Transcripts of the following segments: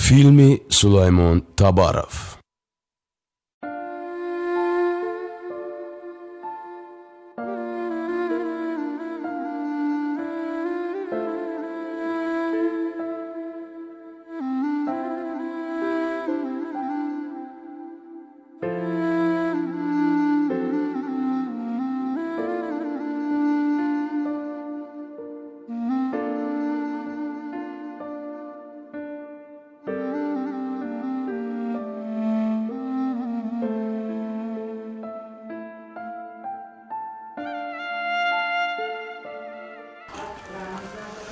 Филми Сулаймон Табаров.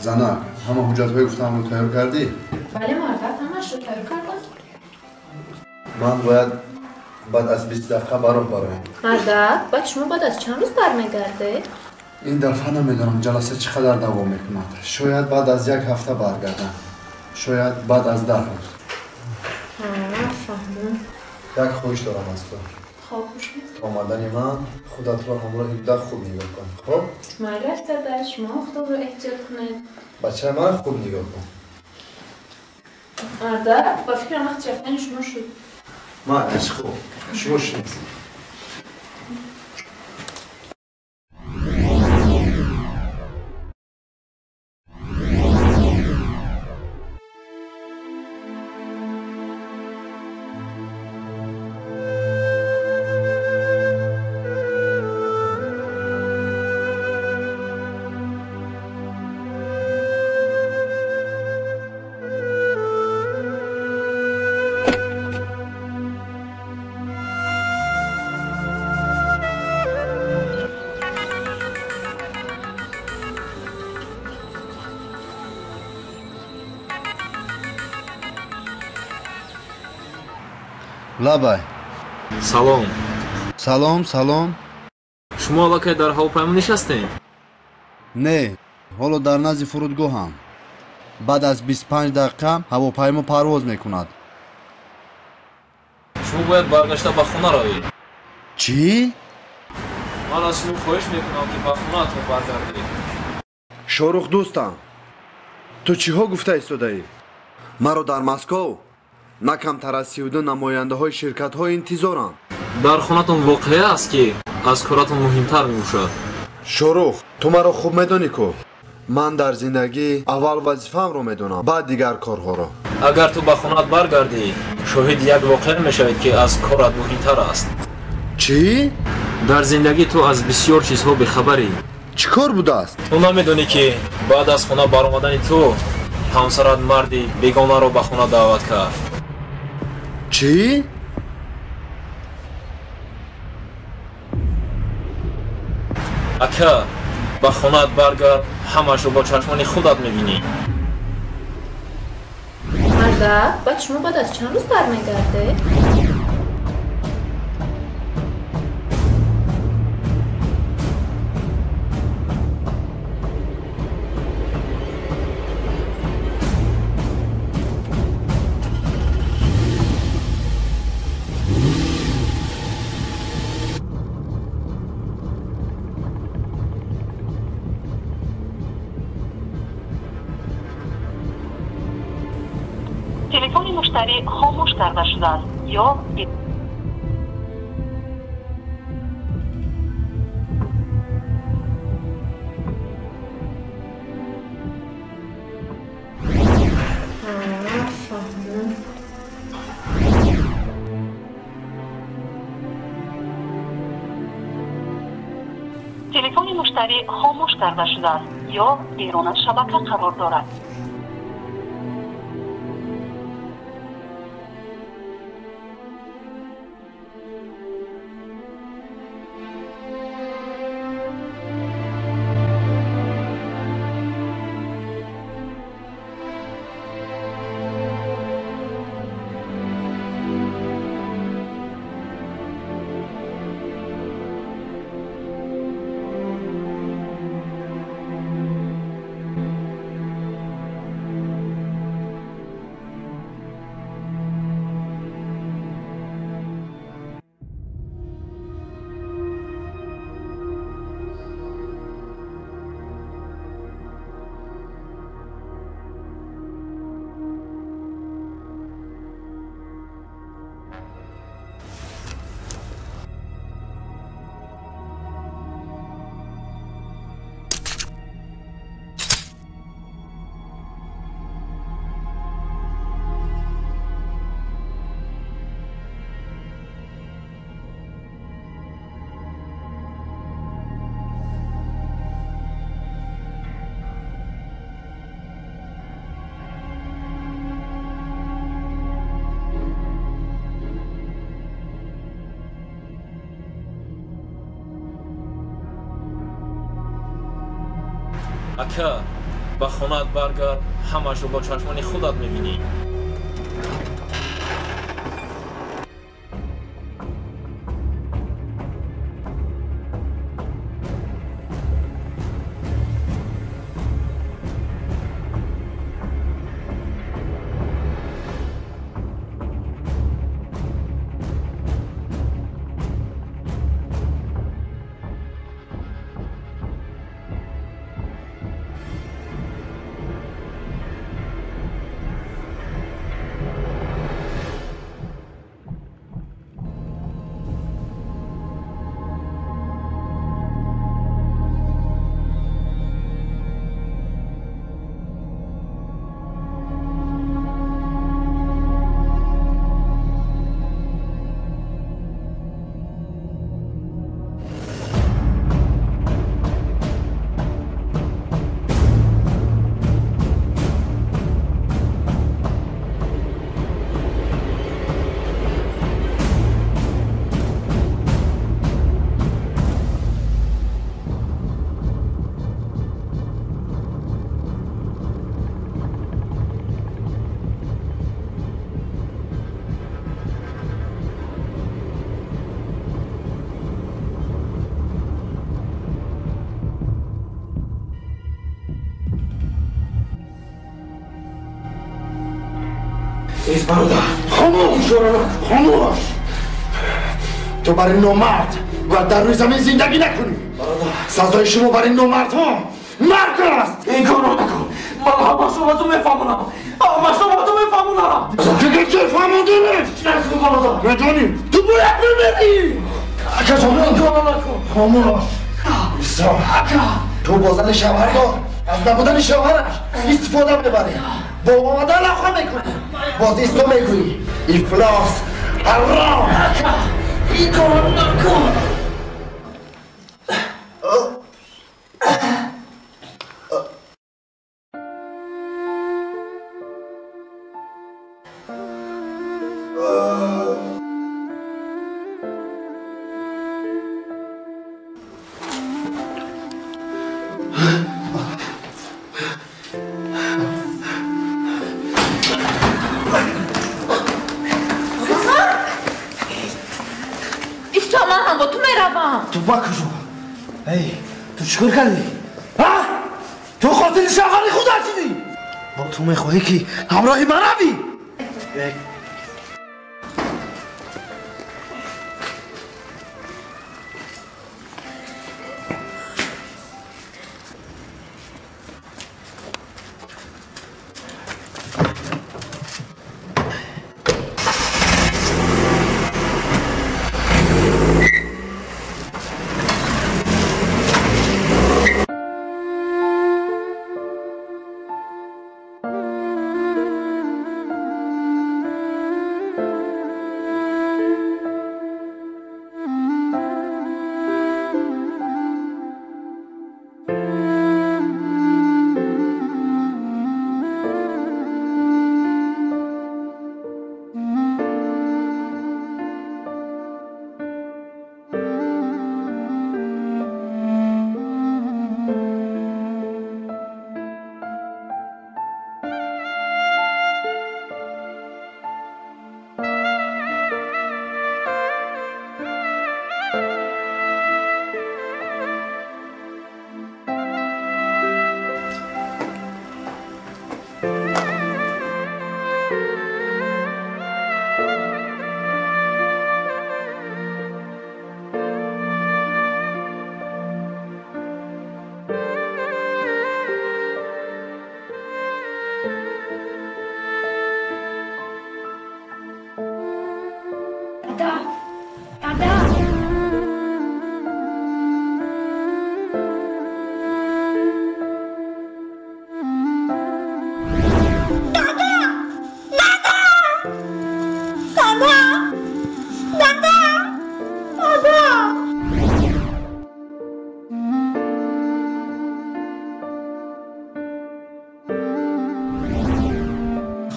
Занак, ҳама ҳуҷҷатҳои гуфтаамро тайёр кардӣ? Бале, мардак, ҳамаашро тайёр кардам. Ман бояд баъд аз 20 дақиқа ба роҳ бароям. Мардак, баъд шумо баъд аз чанд рӯз бармегардед? Ин дафъа намедонам ҷаласа чӣ қадар давом мекунад. Шояд баъд аз як ҳафта баргардам. Шояд баъд аз 10 рӯз. Фаҳмам. Як хоҳиш дорам аз ту. Хоб, бошед. То омадани ман худатро ҳамроҳи дуда хуб нигоҳ кун. Хоб? Майлаш дада, шумо худро эҳтиёт кунед. Бачаи ман хуб нигоҳ кун. Мардак, ба фикрам вақти рафтани шумо шуд. Майлаш, хуб. Шумо шинед. Лабай. Салом. Салом, салом. Шумо аллакай дар ҳавопаймо нишастед? Не, ҳоло дар назди фурудгоҳам. Баъд аз 25 дақиқа ҳавопаймо парвоз мекунад. Шумо бояд баргашта ба хона равед. Чӣ? Ман аз шумо хоҳиш мекунам, ки ба хонаатон баргардед. Шорух дӯстам, ту чиҳо гуфта истодаӣ? Маро дар Москов на камтар аз 32 намояндаҳои ширкатҳо интизоранд. Дар хонатон воқеа аст, ки аз коратон муҳимтар мебошад. Шорух, ту маро хуб медонӣ ку? Ман дар зиндагӣ аввал вазифаамро медонам, баъд дигар корҳоро. Агар ту ба хонаат баргардӣ, шоҳиди як воқеа мешавед, ки аз корат муҳимтар аст. Чӣ? Дар зиндагӣ ту аз бисёр чизҳо бехабарӣ. Чӣ кор будааст? Ту намедонӣ, ки баъд аз хона баромадани ту ҳамсарат марди бегонаро ба хона даъват кард. Чӣ? Ака, ба хонаат баргард, ҳамаашро бо чашмони худат мебинӣ. Мардак, баъд шумо баъд аз чанд рӯз бармегардед? Телефони муштарӣ хомӯш карда шудааст ё телефони муштарӣ хомӯш карда шудааст ё берун аз шабака қарор дорад. Ака, ба хонаат баргард, ҳамаашро бо чашмони худат мебинӣ. ایز برادر خاموش خاموش تو برای نامرد باید در روی زمین زندگی نکنی. سزای شما برای نامرد ها مرگ است. این کار رو نکن. من همش رو با تو میفهمونم. همش رو با تو میفهمونم. دیگه چه فهمونده نیست. نکن برادر. ندانی تو باید بمیری. اکا جان این کار رو نکن. خاموش تو با زن شوهر دار از نبودن شوهرش استفاده میبری. با آمدن لخوا میکنی. باز ایستو میگویی افلاس حرام. این کارو نکن. تو با کجا؟ ای تو چیکار کردی؟ ها؟ تو قاتل شوهر خود شدی؟ با تو میخواهی که همراهی من روی؟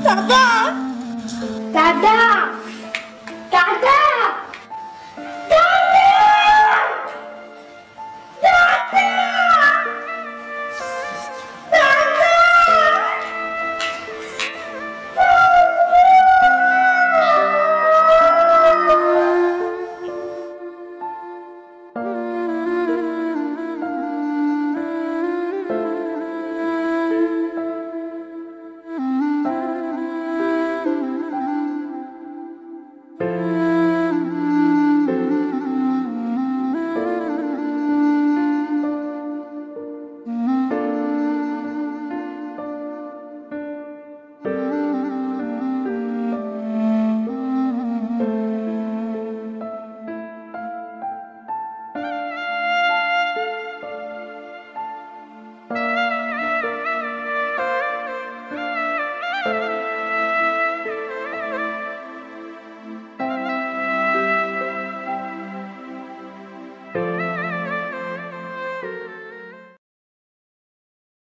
دادا دادا.